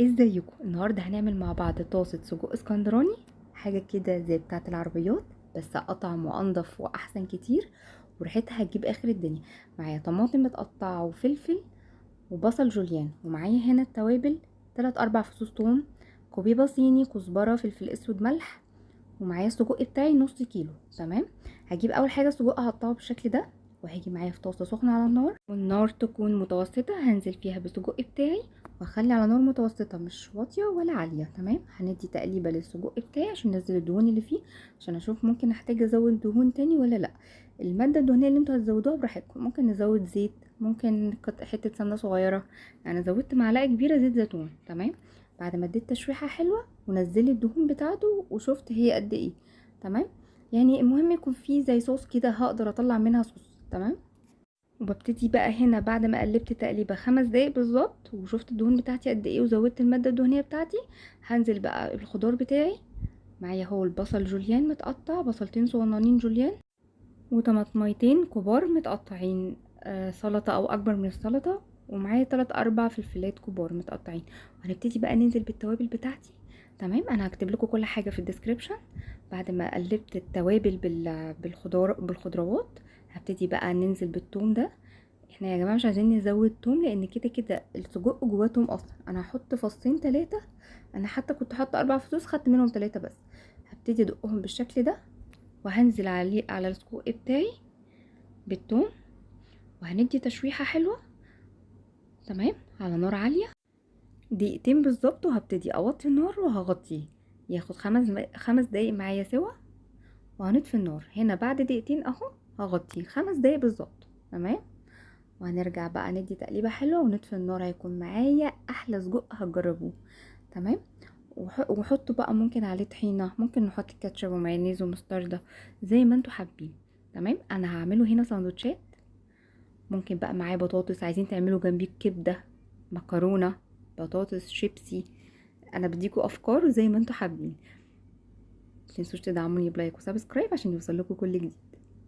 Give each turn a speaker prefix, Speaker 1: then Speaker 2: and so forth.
Speaker 1: ازيكم؟ النهارده هنعمل مع بعض طاسه سجق اسكندراني، حاجة كده زي بتاعه العربيات بس اطعم وانضف واحسن كتير، وريحتها هتجيب اخر الدنيا. معايا طماطم متقطعه وفلفل وبصل جوليان، ومعايا هنا التوابل 3 4 فصوص توم، كوبيبه صيني، كزبره، فلفل اسود، ملح، ومعايا السجق بتاعي نص كيلو. تمام، هجيب اول حاجة السجق هقطعه بالشكل ده، وهاجي معايا في طاسه سخنة على النار، والنار تكون متوسطه، هنزل فيها بالسجق بتاعي واخلي على نار متوسطه مش واطية ولا عالية. تمام، هندي تقليبه للسجق بتاعي عشان ننزل الدهون اللي فيه، عشان اشوف ممكن احتاج ازود دهون تاني ولا لا. المادة الدهنية اللي انتوا هتزودوها براحتكم، ممكن نزود زيت، ممكن حتة سمنه صغيرة، انا زودت معلقه كبيرة زيت زيتون. تمام، بعد ما اديت تشويحه حلوة ونزلي الدهون بتاعته وشفت هي قد ايه. تمام، المهم يكون فيه زي صوص كده هقدر اطلع منها صوص. تمام، وببتدي بقى هنا بعد ما قلبت تقليبه 5 دقايق بالظبط وشفت الدهون بتاعتي قد ايه وزودت المادة الدهنية بتاعتي، هنزل بقى الخضار بتاعي. معايا هو البصل جوليان متقطع، بصلتين صغننين جوليان، وطماطميتين كبار متقطعين، سلطة او اكبر من السلطة، ومعايا 3 4 فلفلات كبار متقطعين. وهنبتدي بقى ننزل بالتوابل بتاعتي. تمام، انا هكتب لكم كل حاجة في ال description. بعد ما قلبت التوابل بالخضروات، هبتدي بقى ننزل بالثوم ده. احنا يا جماعة مش عايزين نزود توم لان كده كده السجق جواه توم اصلا. انا هحط فصين 3، انا حتى كنت حاطه 4 فصوص خدت منهم 3 بس. هبتدي ادقهم بالشكل ده، وهنزل عليه على السجق بتاعي بالثوم، وهندي تشويحه حلوة. تمام، على نار عالية دقيقتين بالظبط، وهبتدي اوطي النار وهغطيه ياخد 5 دقايق معايا سوا، وهنطفي النار هنا بعد دقيقتين اهو، هغطيه 5 دقايق بالظبط. تمام، وهنرجع بقى ندي تقليبه حلوة ونطفي النار، هيكون معايا احلى سجق هتجربوه. تمام، وحطوا بقى ممكن عليه طحينه، ممكن نحط كاتشب ومايونيز ومستردة زي ما انتوا حابين. تمام، انا هعمله هنا سندوتشات، ممكن بقى معاه بطاطس، عايزين تعملوا جنبيه كبده، مكرونه، بطاطس، شيبسي، انا بديكوا افكار زي ما انتوا حابين. متنسوش تدعموني ب like و subscribe عشان يوصل لكم كل جديد.